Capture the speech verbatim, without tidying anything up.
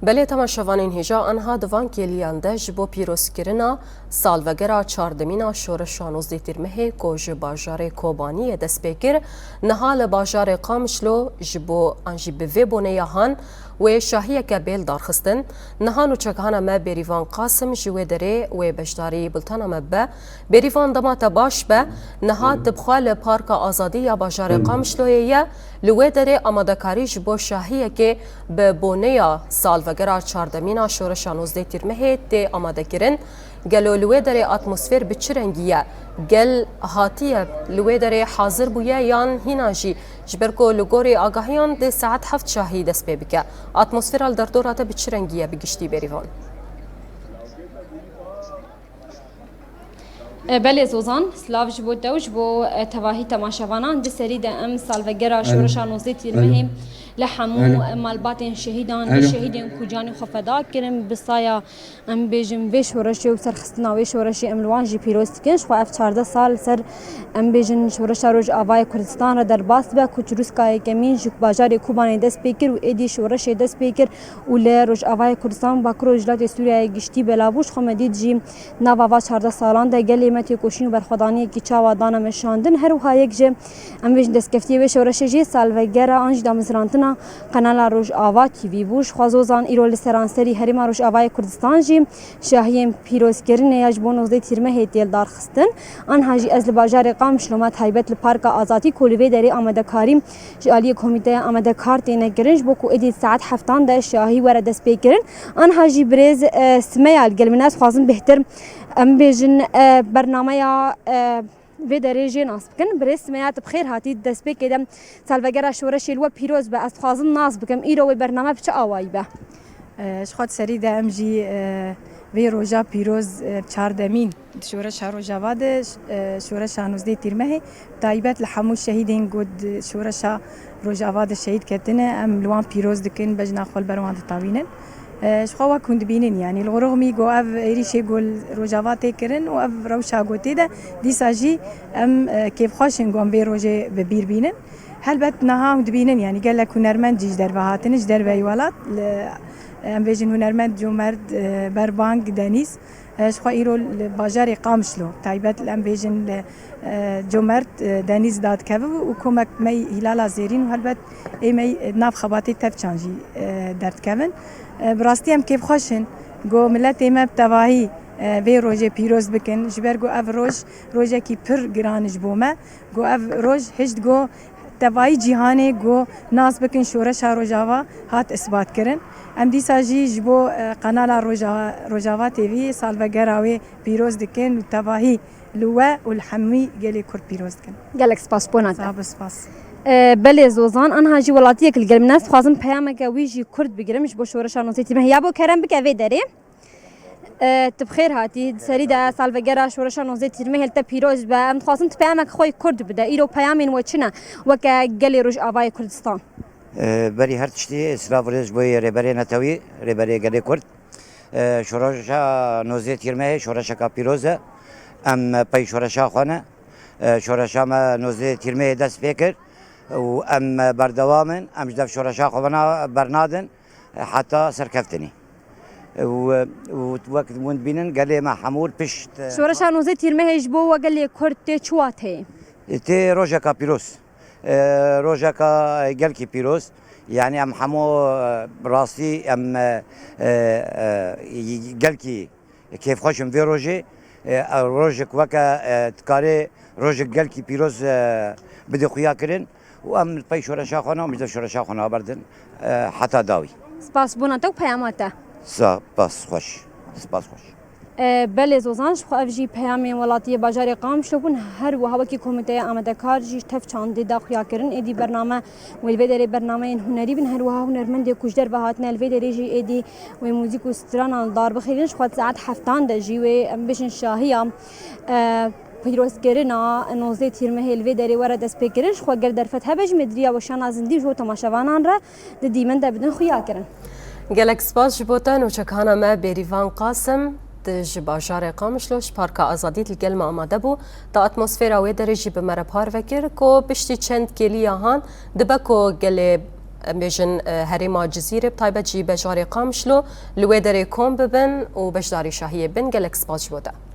Belê temaşevanên hêja, anha di van kêliyan de ji bo pîrozkirina salvegera çardemîn a şoreşa nozdeh Tîrmehê ku ji bajarê Kobaniyê dest pê kir, niha li bajarê Qamişlo ji bo an jî bi vê boneya han wê şahiyeke bê li dar xistin. Niha nûçekhana me Bêrîvan Qasim ji wê derê wê beşdarî bultena me bibe. Bêrîvan, dema te baş be, niha tu bi xwe li Parka Azadî ya bajarê Qamişloyê ye. Li wê derê amadekarî ji bo şahiyekê bi boneya salvegera çardemîn a şoreşa nozdeh Tîrmehê tê amadekirin. Gelo li wê derê atmosfêr bi çi rengî ye? Gel hatiye li wê derê hazir bûye yan hîna jî, ji ber ku li gorî agahiyan dê saet heft şahî dest pê bike? Atmosfêra li derdora te bi çi rengî ye bi giştî, Bêrîvan? E, belê Zozan, silav ji bo te û ji bo, e, tevahî temaşevanan. Di serî de em salvegera şoreşa nozdeh Tîrmehê li hemû, e, malbatên şehîdan, li şehîdên ku canê xwe feda kirin, bi saya, em bêjin, vê şoreşê û serxistina wê şoreşê em li wan jî pîroz dikin. Ji xwe ev çardeh sal li ser, em bêjin, şoreşa Rojavayê Kurdistan re derbas dibe ku Çirûska Yekemîn ji bajarê Kobanê dest pê kir û êdî şoreşê dest pê kir û li Rojavayê Kurdistan, Bakur Rojhilatê Sûriyeyê giştî belav bû. Ji xwe me dît jî nava va çardeh salan de gelê me têkoşîn û berxwedaniyekî çawa dane meşandin. Her wiha yek ji, em bêjin, destkeftiyê wê şoreşê jî salvegera an jî damezrantina Kanala Rojava T V bû. Ji xwe Zozan, îro li seranserî Herêma Rojavayê Kurdistan jî şahiyên pîrozkirinê ya ji bo nozdeh Tîrmehê tê lidarxistin. Anha jî ez li bajarê Qamişlo me, taybet li Parka Azadî ku li vê derê amadekarî ji aliyê komîteya amadekar têne kirin, ji bo ku êdî saet heftan de şahî were destpêkirin. Anha jî birêz, e, Simeya li gel min e, ez dixwazim bêhtir, em bêjin, e, bernameya, e, vê derê jê nas bikin. Birêz Simeya, tu bi xêr hatî. Destpêkê de salvegera şoreşê li we pîroz be. Ez dixwazim nas bikim, îro wê bername bi çi awayî be? E, ji xwe di serî de em jî, e, vê roja pîroz, e, çardemîn di şoreşa Rojava de, e, şoreşa nozdeh Tîrmehê, taybet li hemû şehîdên ku di şoreşa Rojava de şehîd ketine, em li wan pîroz dikin, bejna xwe li ber wan ditewînin. E, ji xwe wek hûn dibînin, yanî li Xurixmî ku ev êrîşê ku li Rojava tê kirin û ev rewşa ku tê de, dîsa jî em, e, kêfxweş in ku em vê rojê bi bîr bînin. Helbet niha hûn dibînin, yanî gelek hunermend jî ji derve hatine, ji derveyî welat, li, em bêjin hunermend Comerd, e, Berbang Denîz, e, ji xwe îro li bajarê Qamişlo, taybet li em bêjin li, e, Comerd, e, Denîz dadikeve û komek me yî Hîlala Zêrîn û helbet ê me yî, e, nav xebatê Tevçan jî, e, derdikevin. E, bi rastî em kêfxweş in ku miletê me bi tevahî, e, vê rojê pîroz bikin, ji ber ku ev roj rojekî pir giran ji bo me, ku ev roj hişt ku tevayî cîhanê ku nas bikin şoreşa Rojava hat isbat kirin. Em dîsa jî ji bo, e, kanala Roja-, Rojava T V salvegera wê pîroz dikin û tevahî li we û li hemî gelê Kurd pîroz dikin. Gelek spas bona te. Sağ ol, spas. E, belê Zozan, anha jî welatiyek li gel min e, ez dixwazim peyameke wî jî Kurd bigirim ji bo şoreşa nozdeh Tîrmehê. Ya bo kerem bike vê derê. E, tu bi xêr hatî. Di serî de salvegera şoreşa nozdeh Tîrmehê li te pîroz be. Em dixwazin tu peyameke xwe yê Kurd bide. Îro peyamên we çi ne weke gelê Rojavayê Kurdistan? E, berî her tiştî silav û rêz ji bo yê rêberê netewî, rêberê gelê Kurd. E, şoreşa nozdeh Tîrmehê şoreşeka pîroz e. Em pey şoreşa xwe ne. E, şoreşa me nozdeh Tîrmehê dest pê kir û em berdewam in. Em ji dev şoreşa xwe bena-, bernadin, e, heta serkeftinê. Û, û wek hûn dibînin, gelê me hemû li pişt, e, Şoreşa nozdeh Tîrmehê ji bo we gelê Kurd tê çi wateyê? Tê rojeka pîroz. E, rojeka gelkî pîroz. Yanî em hemû, e, bi rastî em, e, e, e, gelkî kêfxweş in vê rojê. E, rojek weke, e, dikarê rojek gelkî pîroz, e, bide xuya kirin û em li pey şoreşa xwe ne, em ji şoreşa xwe naberdin, e, heta dawî. Spas bona te û peyama te. Spas xweş. Spas xweş. E, belê Zozan, ji xwe ev jî peyamên welatiyê bajarê Qamişlo bûn. Her wiha wekî komîteya amadekar jî tev çandê da xuya kirin. Êdî bername wê li vê derê bernameyên hunerî bin. Her wiha hunermendê ku ji derve hatine li vê derê jî êdî wê muzîk û stranan li dar bixîrin. Ji xwe saet heftan de jî wê, em bêjin, şahiya, e, pîrozkirina nozdeh Tîrmehê li vê derê were destpêkirin. Ji xwe ger derfet hebe jî me di riya weşana zindî ji bo temaşevanan re di dîmen de bidin xuya kirin. Gelek spas ji bo te, nûçekhana me Bêrîvan Qasim, di ji bajarê Qamişlo ji Parka Azadî li gel me amade bû. Di atmosfera wê derê jî bi me re parve kir ku piştî çend kêliya han dibe ku gelê em bêjin, e, herêma Cizîrê, bi taybet jî bajarê Qamişlo li wê derê kom bibin û beşdarî şahiyê bin. Gelek spas ji bo te.